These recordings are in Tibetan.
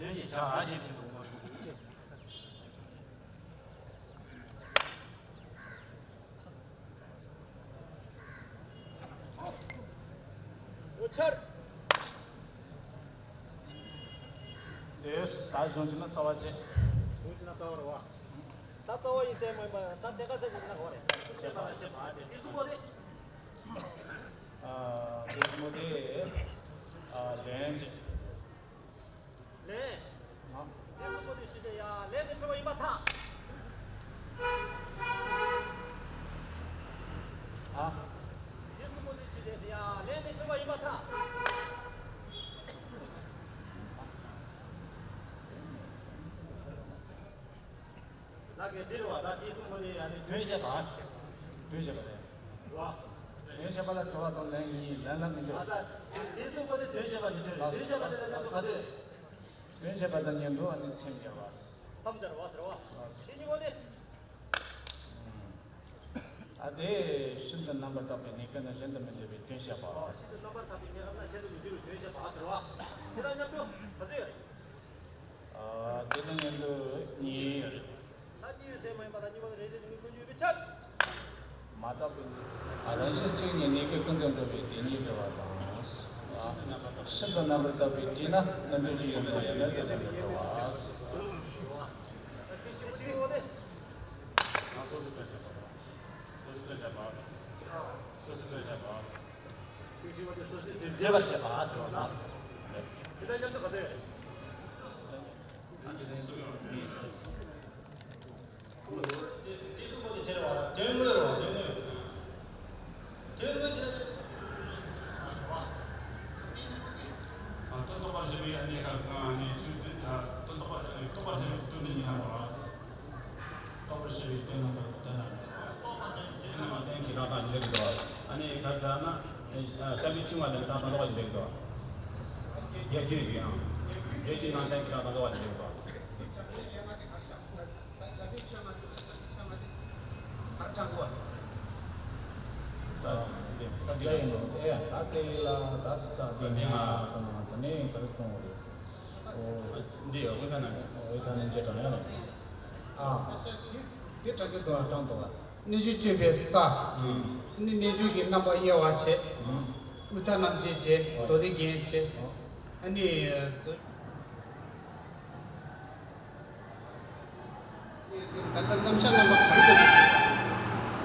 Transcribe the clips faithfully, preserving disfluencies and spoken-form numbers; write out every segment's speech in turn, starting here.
དོན་ཞེས་བྱ་ཞེས་པའི་དོན་ངོ་། འོ་ཆར། དེས་ད་གཞུང་ཅི་ན་རྩ་བ་བྱེད། གཞུང་ཅི་ན་རྩ་བ་རེད་བ། ད་རྩ་བ་ཡིན་ཟེར་མ་ཡིན་པ་ད་དེ་ག་ས་ཅི་ན་གོ་རེད། ཤེས་པ་ལ་ཤེས་པ་དེ་དེ་གསུམ་པོ་དེ། ཨ་དེ་གསུམ་པོ་དེ་ཨ་ལན་ཅི། ལན། ཨ། དེ་གསུམ་པོ་དེ་ཞིག་དེ་ཡ་ལན་དེ་འཁྲུལ་བ་ཡིན་པར་ཐལ། ཨ། དེ་གསུམ་པོ་དེ་ཞིག་དེ་ཡ་ལན་དེ་འཁྲུལ་བ་ཡིན་པར་ཐལ། ལགས་ཀྱི་འདིར་བ་ད་དེ་གསུམ་པོ་དེ་ཡ་ནི་དོན་བཤད་པ། དོན་བཤད་པ་རེད། བ། དོན་བཤད་པ་ལ་འཁྲུལ་བ་དང་ལན་གཉིས་ལན་ལ་མི་འདོད། ཨ་ད་དེ་གསུམ་པོ་དེ་དོན་བཤད་པ་ནི་འཁྲུལ་རེད། དོན་བཤད་པ་དེ་ལ་མཉམ་དུ་ག་དོན། དོན་བཤད་པ་དང་མཉམ་དུ་ཨ་ནི་མཚམས་སྦྱར་བ། མཚམས་སྦྱར་བ་ཟེར་བ། དེ་གཉིས་པོ་དེ། ཨ་དེ་ཤིན་ཏུ་རྣམ་པར་དག་པའི་ནི་ཀ་ན་གཞན་དུ་མི་འདོད་པའི་དོན་བཤད་པ། ཤིན་ཏུ་རྣམ་པར་དག་པའི་ནི་ཀ་ན་གཞན་དུ་མི་འདོད་པའི་དོན་བཤད་པ་ཟེར་བ། དེ་དང་མཉམ་དུ་ག་ཚོད་ཡོད་རེད། ཨ་དེ་དང་མཉམ་དུ་གཉིས་ཡོད་རེད། ད་གཉིས་ཡོད་ཟེར་མ་ཡིན་པ་ད་གཉིས་པ་ལ་རེ་རེ་བཞིན་ཀུན་འཇུག་པའི་ཕྱིར། མ་དག་པའི་ཨ་རང་བཞིན་གཅིག་ཉིད་ནི་ཀ་ཀུན་ཏུ་འགྲོ་བའི་དེ་ཉིད་འགྲོ་བ་དང་། ཤིན་ཏུ་རྣམ་པར་དག་པའི་དེས་ན་རྣམ་གྲོལ་གྱི་ཡོན་ཏན་ཡོད་ན་དེ་ལ་འགྲོ་བ། སོ་སོ་སྟོན་བྱ་བ། སོ་སོ་སྟོན་བྱ་བ། སོ་སོ་སྟོན་བྱ་བ། ཤེས་པ་དེ་སོ་སོའི་དོན་འགྲེལ་བར་བྱེད་པ་ཟེར་བ་ན། དེ་དང་མཉམ་དུ་ག་དོན། དེ་གསུམ་པོ་དེ་ཁྱེར་བ་དོན་དངོས་རེད་བ། དོན་དངོས། དོན་དངོས་དེ་ལ། ཨ་དོན་རྟོགས་པར་བྱེད་པའི་ཨ་ནི་ཁ་ཨ་ནི་ཆོས་དེ་ཨ་དོན་རྟོགས་པར་རྟོགས་པར་བྱེད་པའི་དོན་དེ་ཉིད་ལ་བ། རྟོགས་པར་བྱེད་པའི་དོན་རྣམ་པར་དོན་རྣམ་པར། དོན་རྣམ་པར་དོན་གྱི་རང་དང་འཇིག་ཏོ། ཨ་ནི་ག་རེ་ཟེར་ན། ཨ་ཤ་བའི་ཆུང་བ་ལས་དང་དང་འདྲ་བ་ཞིག་འཇིག་ཏོ། བརྒྱད་ཅུའི་ཡང་། བརྒྱད་ཅུའི་ནང་བསྟན་གྱི་རང་དང་འདྲ་བ་ཞིག་འཇིག་ཏོ། ད་འདི་ས་འདི་ཡིན་ནོ། ཨེ་ད་དེ་ལ་ད་ས་འདི་ང་དང་དེ་ནས་ག་རེ་སོང་རེད། འདི་ཡོད་ཨུ་ད་ན་ཨུ་ད་ན་འཇེ་དྲང་ཡ་ལ། ཨ། དེ་དྲང་གི་དོ་དྲང་དོ། གནས་ཆུང་སྤྱོད་པའི་ས། ཨ་ནི་གནས་ཆུང་གི་རྣམ་པ་དབྱེ་བ་བྱེད། ཨུ་ད་རྣམ་འབྱེད་བྱེད། མདོ་སྡེ་རྒྱན་བྱེད། ཨ་ནི། ད་ལྟ་རྣམ་གཞག་རྣམ་པ་ག་རེ་རེད།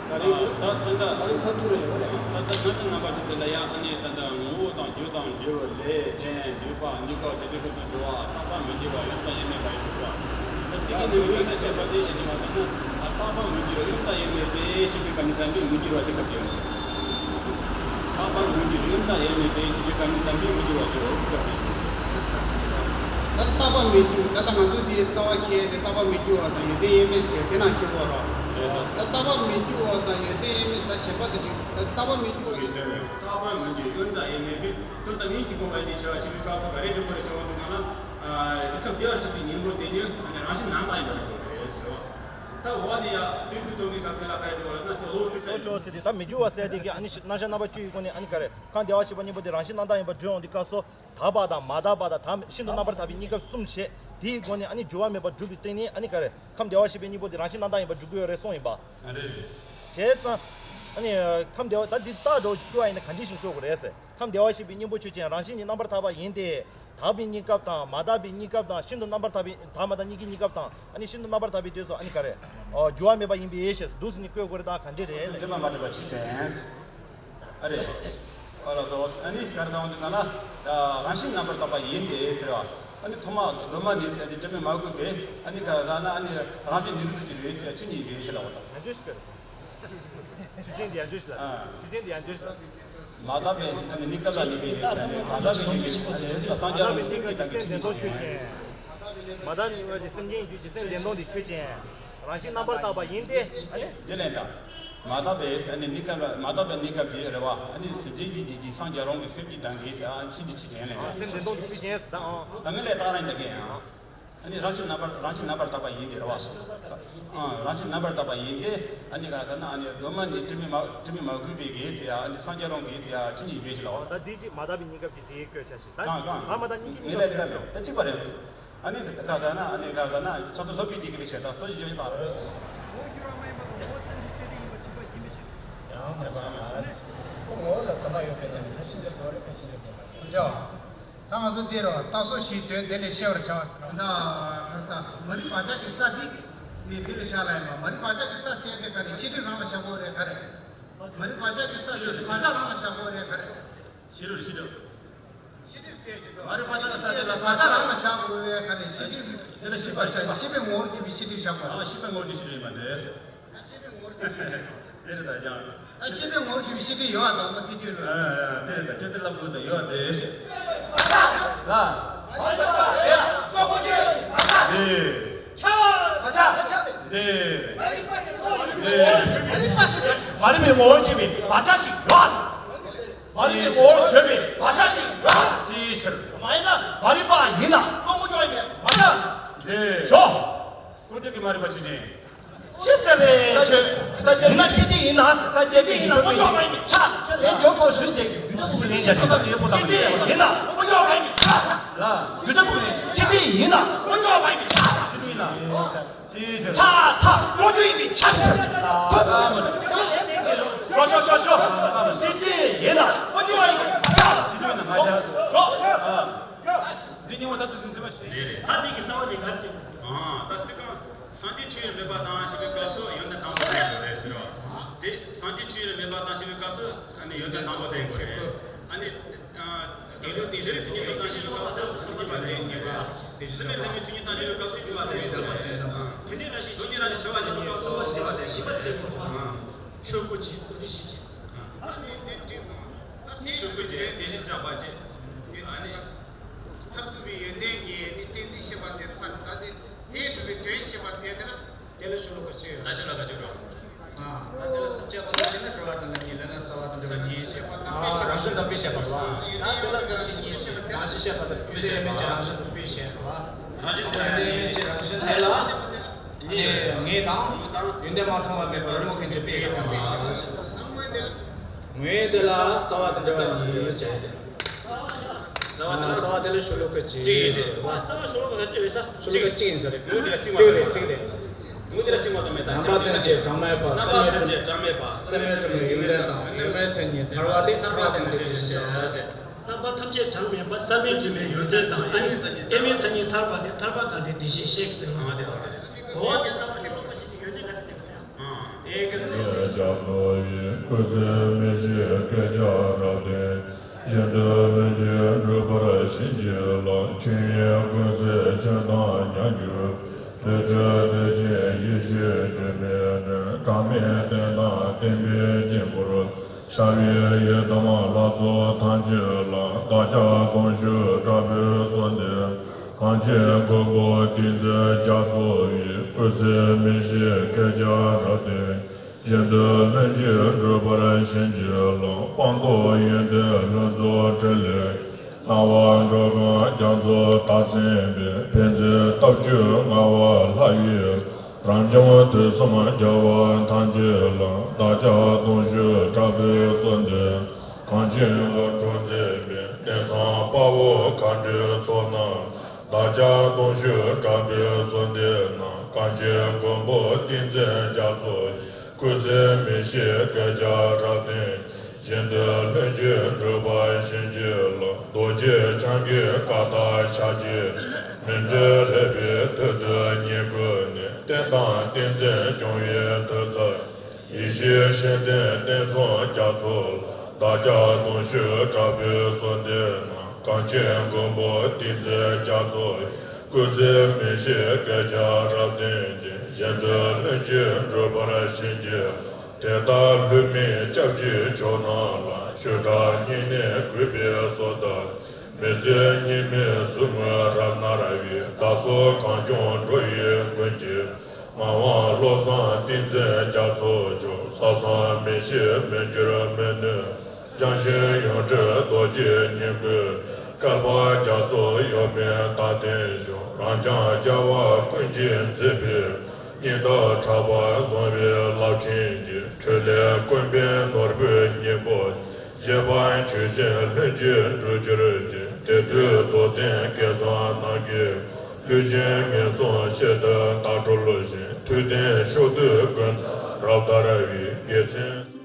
ག་རེ་ད་ད་ད་ག་རེ་ཁ་ཐུག་རེད་ག་རེ། ད་ད་ད་ད་རྣམ་པ་གཅིག་དེ་ལ་ཡང་ཨ་ནི་ད་ད་ངོ་བོ་དང་རྒྱུ་དང་འབྲས་བུ་ལས་དྲན་འཇུག་པ་གཉིས་ཀ་དེ་ཚོ་ཀུན་ཏུ་འགྲོ་བ་རྟག་པར་མི་འགྱུར་བ་ཡོད་པ་ཡིན་མིན་པ་ཡིན་པ། ད་དེ་གི་ནི་འོས་ཀྱང་ན་བཤད་པ་དེ་ཡིན་ནི་མ་ད་ན་རྟག་པར་མི་འགྱུར་ཡོད་པ་ཡིན་མིན་པས་ཞེས་པའི་ག་ནི་ད་འདི་མི་འགྱུར་བ་དེ་སྐབས་དེ་ཡོད། རྟག་པར་མི་འགྱུར་ཡོད་པ་ཡིན་མིན་པས་ཞེས་པའི་ག་ནི་ད་འདི་མི་འགྱུར་བ་དེ་ཡོད་སྐབས་དེ། ད་རྟག་པ་མི་འགྱུར་ད་ལྟ་ང་ཚོ་འདིའི་རྩ་བ་ཁྱེར་ཏེ་རྟག་པ་མི་འགྱུར་བ་དང་ཡོན་ཏན་དབྱེར་མེད་ཟེར་དེ་ནང་ཁྱེར་དགོས་རོགས། རེད་ད། ད་རྟག་པ་མི་འགྱུར་བ་དང་ཡོན་ཏན་དབྱེར་མེད་ད་བྱེད་པ་དེ་འགྲིག་ད་རྟག་པ་མི་འགྱུར་བ་ཡོན་ཏན་རྟག་པ་མི་འགྱུར་ཡོན་ཏན་དབྱེར་མེད་པས་དོན་དམ་ཡིན་གྱི་དགོངས་པ་ཡིན་གྱི་ཆེ་བ་ཆེ་བའི་སྐབས་སུ་ག་རེ་འགྲིག་དགོས་རེད་ཆེ་བ་འདུག་ན་ཨ་དེ་སྐབས་བདེ་བར་གཤེགས་པའི་སྙིང་པོ་དེ་ནི་ཨ་ནི་རང་བཞིན་རྣམ་དག་ཡིན་པ་རེད་དགོས་རེད་ཟེར་བ། ད་འོག་ནས་ཡང་སྤུ་གུ་སྟོན་པའི་སྐབས་དེ་ལ་ག་རེ་འགྲིག་དགོས་རེད་ན་དེ་ལོ་རེ་སོ་ཤོག་ཟེར་དེ་ད་མི་འགྱུར་བ་ཟེར་དེ་གི་ཨ་ནི་རྣམ་གཞག་རྣམ་པ་བཅུ་ཡི་སྒོ་ནས་ཨ་ནི་ག་རེ་ཁམས་བདེ་བར་གཤེགས་པའི་སྙིང་པོ་དེ་རང་བཞིན་རྣམ་དག་ཡིན་པ་བསྒྲུབ་ཡོང་དུས་སྐབས་སུ། དག་པ་དང་མ་དག་པ་དང་དག་ཤིན་ཏུ་རྣམ་པར་དག་པའི་གཉིས་སྐབས་གསུམ་བྱས། དེའི་སྒོ་ནས་ཨ་ནི་འགྱུར་བ་མེད་པར་སྒྲུབ་པའི་སྟེང་ནས་ཨ་ནི་ག་རེ། ཁམས་བདེ་བར་གཤེགས་པའི་སྙིང་པོ་དེ་རང་བཞིན་རྣམ་དག་ཡིན་པར་སྒྲུབ་དགོས་རེད་གསུངས་ཡིན་པ། ཨ་རེད། བྱས་ཙང་། ཨ་ནི། ཁམས་བདེ་བ་ད་འདི་རྟགས་འདྲ་བོ་ཅིག་བཀོད་པ་ཡིན་ན་གང་ཅི་བཞིན་བཀོད་དགོས་རེད་ཟེར། ཁམས་བདེ་བར་གཤེགས་པའི་སྙིང་པོ་ཆོས་ཅན་རང་བཞིན་གྱིས་རྣམ་པར་དག་པ་ཡིན་ཏེ། དག་པའི་གཉིས་སྐབས་དང་མ་དག་པའི་གཉིས་སྐབས་དང་ཤིན་ཏུ་རྣམ་པར་དག་པའི་དག་མ་དག་གཉིས་ཀྱི་གཉིས་སྐབས་དང་ཨ་ནི་ཤིན་ཏུ་རྣམ་པར་དག་པའི་དུས་སུ་ཨ་ནི་ག་རེ། འགྱུར་བ་མེད་པ་ཡིན་པའི་ཞེས་སུ་འདུག་ཟེར་ནས་བཀོད་དགོས་རེད་ད་གང་འདྲ་རེད། འདི་མ་མ་འགྲིག་པ་ཅི་བྱས། ཨ་རེད། ཨ་ལ་སོ། ཨ་ནི་ག་རེ་དང་འདི་ན་ན། རང་བཞིན་རྣམ་པར་དག་པ་ཡིན་ཏེ་ཟེར་བ། ཨ་ནི་ཐོག་མ་གདོད་མ་ནས་ཟེར་ཏེ་དྲི་མས་མ་གོས་པས་ཨ་ནི་ག་རེ་ཟེར་ན་ཨ་ནི་རང་བཞིན་ནི་རིགས་སུ་གྱུར་པའི་ཟེར་ཆོས་ཉིད་ཡིན་པའི་ཕྱིར་ལ་བ་དང་། ཡང་ཆོས་ཤིག་ག་རེ། ཆོས་ཅན་འདི་ཡང་ཆོས་ཤིག་ལ། ཨ། ཆོས་ཅན་འདི་ཡང་ཆོས་ཤིག་ལ། མ་དག་པའི་ཨ་ནི་གཉིས་སྐབས་ལ་ནི་པའི་ཨ་ནི་མ་དག་པའི་གཉིས་ཀྱི་ཨ་ནི་སངས་རྒྱས་རང་གི་སེམས་ཀྱི་དང་གི་ཆོས་ཉིད་ཡིན། མ་དག་པའི་སེམས་ཅན་རྒྱུད་ཀྱི་སེམས་བདེན་སྟོང་དེ་ཆོས་ཅན། རང་བཞིན་རྣམ་པར་དག་པ་ཡིན་ཏེ། ཨ་ནི། དེ་ལས་ད། མ་དག་པའི་ཨ་ནི་གཉིས་སྐབས་མ་དག་པའི་གཉིས་སྐབས་ཀྱི་རེ་བ་ཨ་ནི་སེམས་ཅན་གྱི་རྒྱུད་ཀྱི་སངས་རྒྱས་རང་གི་སེམས་ཀྱི་དང་གི་ཨ་ཆོས་ཀྱི་ཆོས་ཅན་ལས། སེམས་བདེན་སྟོང་དེ་ཆོས་ཅན་ཟེར་ད་ཨང་། ད་ངས་ལས་རྟགས་རང་འདི་གས་ཨང་། ཨ་ནི་རང་བཞིན་རྣམ་པར་རང་བཞིན་རྣམ་པར་དག་པ་ཡིན་ཏེ་རེད་བ། ཨང་རང་བཞིན་རྣམ་པར་དག་པ་ཡིན་ཏེ་ཨ་ནི་ག་རེ་ཟེར་ན་ཨ་ནི་གདོད་མ་ནས་དྲི་མས་མ་དྲི་མས་མ་གོས་པའི་གེགས་ཟེར་ཡ་ཨ་ནི་སངས་རྒྱས་རང་གི་ཟེར་ཡ་ཆོས་ཉིད་ཡིན་པའི་ཕྱིར་ལ། ད་འདི་གཅིག་མ་དག་པའི་གཉིས་སྐབས་ཀྱི་དེའི་བཀོད་བྱ་ཞིག་ད་གང་གང་གང་མ་དག་གཉིས་ཀྱི་ངས་གཉིས་ལས་དེ་ག་སྐབས་ལས་ད་གཅིག་པ་རེད། ཨ་ནི་ག་ཟེར་ན། ཨ་ནི་ག་ཟེར་ན། ཚོགས་འདུ་སློབ་དཔོན་གྱིས་ཀྱི་ལས་བྱེད་དང་སོ་ཞིག་ཡོད་པ་རེད། ཡང་མ་བྱ་མ་ཁོ་ངོ་བོ་ལ་གོམས་པ་ཡོད་པས་ན་ཕར་ཕྱིན་ཅི་ལོག་རེད། ཕར་ཕྱིན་ཅི་ལོག་རེད། ད་ང་ཚོ་འདི་རུ་རྟགས་གསལ་བཞིའི་དོན་དེ་ལས་ཤེས་པར་བྱ་བ་ཟེར་བ། ད་ག་རེ་ཟེར། མ་རིག་བག་ཆགས་ཀྱི་ས་འདི་ནི་འདི་ལ་བཞག་ལ་ཡིན་པ། མ་རིག་བག་ཆགས་ཀྱི་ས་ཟེར་དེ་ག་རེ། ཤེས་སྒྲིབ་རང་ལ་བཞག་དགོས་རེད། ག་རེ། མ་རིག་བག་ཆགས་ཀྱི་ས་ཟེར་དེ་བག་ཆགས་རང་ལ་བཞག་དགོས་རེད། ག་རེ། ཤེས་སྒྲིབ། ཤེས་སྒྲིབ། ཤེས་སྒྲིབ་ཟེར་གྱི་འདུག་མ་རིག་བག་ཆགས་ཀྱི་ས་དེ་ལ་བག་ཆགས་རང་ལ་བཞག་དགོས་རེད། ག་རེ། ཤེས་སྒྲིབ། དེ་ལ་ཤེས་པར་བྱ། ཤེས་པའི་ངོ་བོར་གྱུར་པའི་ཤེས་སྒྲིབ་བཞག་དགོས། ཨ། ཤེས་པའི་ངོ་བོར་གྱུར་ཤེས་སྒྲིབ་ཡིན་པ་འདྲ། ཤེས་པའི་ངོ་བོར་གྱུར་ཤེས་སྒྲིབ། དེ་རེད། ད་ཡང་། ཨ། ཤེས་པའི་ངོ་བོར་གྱུར་པའི་ཤེས་སྒྲིབ་ཡོད་པ་དང་མ་ཕི་དུས་ལ། ཨ། ཨ། དེ་རེད། ད་ཅི་སྟེ་ལབ་དགོས། ད་ཡོད་དེ་ཤེས། ལ། འདི། འདི། འདི། མ་རིག་པའི་ངོ་བོར་གྱུར་པའི་བག་ཆགས་ཤིག་ཡོད། མ་རིག་པའི་ངོ་བོར་གྱུར་པའི་བག་ཆགས་ཤིག་ཡོད། ཅིའི་ཕྱིར། མ་ཡིན་ན། མ་རིག་པ་ཡིན་ན་སྤོང་བོ་ཅོག་ཡིན་པས་མ་ཡིན་ན། འདི། ཞོག་ཀུན་རྫོབ་ཀྱི་མ་རིག་པ་ཇི་བཞིན། ཅི་ཟེར་རེད། ཁྱོད་ཡིན་ན་ཤེས་བྱེད་ཡིན་ན། ཤེས་བྱེད་ཡིན་ན་སྤོང་བོ་ཅོག་མ་ཡིན་པའི་ཆ། ཁྱོད་ལན་འཇོག་ཐོག་ཞུ་ཞེས་ཀྱི་རྒྱུ་འབྲས་ཕུང་པོའི་ལན་རྒྱག་གི་འདུག་ཤེས་བྱེད་ཡིན་ན་སྤོང་བོ་ཅོག་མ་ཡིན་པའི་ཆ། ལ། རྒྱུ་འབྲས་ཕུང་པོའི། ཤེས་བྱེད་ཡིན་ན་སྤོང་བོ་ཅོག་མ་ཡིན་པའི་ཆ། ཤེས་བྱེད་ཡིན་ན། ཆ་མཐའ་སྤོང་བོ་ཅོག་ཡིན་པའི་ཆ་ཟེར། ཞོག་ཞོག་ཞོག་ཞོག་ཤེས་བྱེད་ཡིན་ན་སྤོང་བོ་ཅོག་ཡིན་པའི་ཆ། ཞོག་འདི་གཉིས་པོ་ད་ཚོད་འདི་འདི་མ་ཤེས། ད་འདི་གི་རྩ་བ་དེ་ག་རེ་བསྟན་པ། ཨ། ད་ཚིག་རྐང་སངས་རྒྱས་ཆོས་དབྱིངས་མེད་པར་བཏང་ཞེས་པའི་སྐབས་སུ་ཡོན་ཏན་དང་པོ་ལྡན་དགོས་རེད་ཟེར་བ། དེ་སངས་རྒྱས་ཆོས་དབྱིངས་མེད་པར་བཏང་ཞེས་པའི་སྐབས་སུ། ཨ་ནི་ཡོན་ཏན་དང་པོ་ལྡན་དགོས་རེད། ཨ་ནི། ཨ། དེ་རིང་དེ་བཞིན་དུ་ཐོག་མཐའ་བཞི་པའི་སྐབས་སུ་གཉིས་པ་ལས་གཉིས་པ། དེ་བཞིན་དུ་སེམས་ལྷད་མེད་ཆོས་ཉིད་ཙམ་ཞེས་པའི་སྐབས་སུ་གཉིས་པ་ལས་གཉིས་པ། དོན་གཉིས་རང་བཞིན་དོན་གཉིས་རང་བཞིན་ཤེས་པ་ཞེས་པའི་སྐབས་སུ་བཞི་པ་ལས་བཞི་པ། ཆོས་སྐུ་ཅན་སྐུ་དེ་ཞེས་བྱ། ཨ་ནི་དེ་འགྲིག་སོང་། ད་དེ་ཆོས་སྐུ་ཅན་དེ་བཞིན་གཤེགས་པ་ཅན། ཨ་ནི། མཐར་ཐུག་པའི་ཡོན་ཏན་གྱི་ནི་གཏན་ཚིགས་བཤད་པ་ཟེར་ཚར། ད་དེ་དེས་གྲུབ་པའི་དོན་བཤད་པ་ཟེར་དེ་ལ། དེ་ལ་ཤོ་ལོ་ཀ་གཅིག་ཡོད། ད་ཤོ་ལོ་ཀ་གཅིག་རེད། ཨ། ད་དེ་ལ་སུམ་བརྒྱ་པ་ལ་བྱས་ན་དྲི་བ་དང་ལན་གཉིས། ལན་ལ་རྩ་བ་དང་འབྲེལ་བ་གཉིས། ཨ། རང་བཞིན་དང་དཔེ་བཤད་པ་རེད། ད་དེ་ལ་སུམ་བརྒྱ་གཉིས། རང་བཞིན་བཤད་པ་དང་དཔེ་བཤད་པ། རང་བཞིན་དང་དཔེ་བཤད་པ། རང་བཞིན་དེ་ལ་ཡོན་ཏན་གྱི་རང་བཞིན་དེ་ལ། ངེས་དང་ཡོན་ཏན་མ་ཚང་བ་མེད་པར་རོལ་མོ་མཁན་གྱི་དཔེ་ཡོད་དང་། ངོས་དེ་ལ་རྩ་བ་དང་འབྲེལ་བ་གཉིས་བྱས། རྩ་བ་དེ་ལ། རྩ་བ་དེ་ལ་ཤོ་ལོ་ཀ་གཅིག་བྱས། རྩ་བ་ཤོ་ལོ་ཀ་ག་ཚོད་ཡོད་ས། ཤོ་ལོ་ཀ་གཅིག་ཡིན་ས་རེད། ངོས་དེ་ལ་གཅིག་མ་གཏོགས་མེད། ད་གཅིག་རེད། ངོས་དེ་ལ་གཅིག་མ་གཏོགས་མེད། ད་རྣམ་པ་ལྡན་གྱི་གྲངས་མེད་པ། སེམས་མེད་སེམས་མེད་ཀྱི་ཡོན་ཏན་དང་། ཡོན་མེད་མཚན་ཉིད་ཐར་པ་དེ། ཐར་པ་དེ་ནི་དེ་བཞིན་གཤེགས་ཟེར། རྣམ་པ་ཐམས་ཅད་གྲངས་མེད་པ། སེམས་མེད་སེམས་མེད་ཀྱི་ཡོན་ཏན་དང་། ཡོན་མེད་མཚན་ཉིད་ཐར་པ་དེ། ཐར་པ་གང་དེ་དེ་བཞིན་གཤེགས་ཟེར། འོ་དེ་ལ། ཤོ་ལོ་ཀ་གཅིག་གི་ཡོན་ཏན་ག་ཚོད་ལྡན་པ་དེ། ཨེ་ཀ་ས། རྒྱ་མཚོ་ཡི་སྐུ་ཚེ་མི་ཤིགས་བསྐལ་བརྒྱར་རབ་བརྟན། གཞན་དོན་ལྷུན་གྱིས་འགྲུབ་པར་བྱིན་གྱིས་རློབས། ཆོས་དབྱིངས་ཀུན་གསལ་ཆོས་དང་མཉམ་གྱུར། དུར་ཁྲོད་བདེ་ཆེན་ཡེ་ཤེས་སྒྱུ་མའི་དོན། གྲངས་མེད་རྟེན་དང་བརྟེན་པའི་སྤྱི་སྒོར། ཤར་བའི་ཡི་དམ་ལྷ་ཚོགས་ཐམས་ཅད་ལ། བདག་ཅག་སྟོང་ཕྲག་དྲག་པོས་གསོལ་འདེབས། གངས་ཅན་མགོན་པོ་ཏིང་འཛིན་རྒྱ་མཚོ་ཡི། སྐུ་ཚེ་མི་ཤིགས་བསྐལ་བརྒྱར་རབ་བརྟན། གཞན་དོན་ལྷུན་གྱིས་འགྲུབ་པར་བྱིན་གྱིས་རློབས། སྤངས་རྟོགས་ཡོན་ཏན་ལྷུན་རྫོགས་ཕྲིན་ལས། སྣང་བ་འགྲོ་ཀུན་རྒྱ་མཚོ་ལྟར་མཚན་པའི། ཕན་མཛད་སྟོབས་བཅུ་མངའ་བ་ལྷ་ཡི། རབ་འབྱམས་དུས་གསུམ་རྒྱལ་བ་ཐམས་ཅད་ལ། བདག་ཅག་སྟོང་ཕྲག་དྲག་པོས་གསོལ་འདེབས། གངས་ཅན་དངོས་གྲུབ་མཛད་པའི། གནས་བཟང་དཔའ་བོ་མཁའ་འགྲོའི་ཚོགས་རྣམས། བདག་ཅག་སྟོང་ཕྲག་དྲག་པོས་གསོལ་འདེབས་ན། གངས་ཅན་མགོན་པོ་ཏིང་འཛིན་རྒྱ་མཚོ་ཡི། སྐུ་ཚེ་མི་ཤིགས་བསྐལ་བརྒྱར་རབ་བརྟན། གཞན་དོན་ལྷུན་གྱིས་འགྲུབ་པར་བྱིན་གྱིས་རློབས། རྡོ་རྗེ་འཆང་གི་བཀའ་ལྟར་ཕྱག་རྒྱའི་མཎྜལ་རེག་པའི་མཐུ་སྟོབས་ཉིད་བཀོད་ནས། རྟེན་དང་ཏིང་འཛིན་སྐྱོང་བའི་མཐུ་རྩལ། ཡེ་ཤེས་ཤེར་ཕྲེང་བསྟན་སྲུང་རྒྱ་མཚོ་ལ། བདག་ཅག་སྟོང་ཕྲག་དྲག་པོས་གསོལ་འདེབས་ན། གངས་ཅན་མགོན་པོ་ཏིང་འཛིན་རྒྱ་མཚོ་ཡི། སྐུ་ཚེ་མི་ཤིགས་བསྐལ་བརྒྱར་རབ་བརྟན་ཅིང་། གཞན་དོན་ལྷུན་གྱིས་འགྲུབ་པར་བྱིན་གྱིས། དེ་ལྟར་ལྷུན་མེད་སྐྱབས་ཀྱི་མཆོག་རྣམས་ལ། ཞུ་དག་སྙིང་ནས་གུས་པས་གསོལ་བ། མི་བཟོད་སྙིགས་མའི་ཟུག་རྔུ་རབ་མནར་བའི། བདག་སོགས་གངས་ལྗོངས་འགྲོ་བའི་ཀུན་གྱི། ངག་དབང་བློ་བཟང་ཏིང་འཛིན་རྒྱ་མཚོ་མཆོག། ས་བཟང་མི་ཤིགས་མི་འགྱུར་མི་ནུབ། བྱང་ཆུབ་ཡོངས་གྲོལ་རྡོ་རྗེ་སྙིང་པོའི། བསྐལ་པ་རྒྱ་མཚོ་གཡོ་མེད་མཐའ་རྟེན་བཞུགས། རབ་འབྱམས་རྒྱལ་བ་ཀུན་གྱིས་མཛེས་པའི། སྙིང་སྟོབས་དྲག་པོ་བཟུང་བའི་རླབས་ཆེན་གྱི། འཕྲིན་ལས་ཀུན་ཕན་ནོར་བུའི་སྙིང་པོ། བཞེད་པ་ཆོས་ཅན་ལྷུན་གྱིས་འགྲུབ་གྱུར་ཅིག། དེ་དུས་རྫོགས་ལྡན་བསྐལ་བཟང་རྣམས་ཀྱི། ལུས་ཅན་ངན་སོང་ཤེས་འདོད་བདག་སྒྲོལ་ཞིང་། དུས་གཏན་ཕྱོགས་དུས་ཀུན་ཏུ་རབ་དར་བའི་དགེ་མཚན།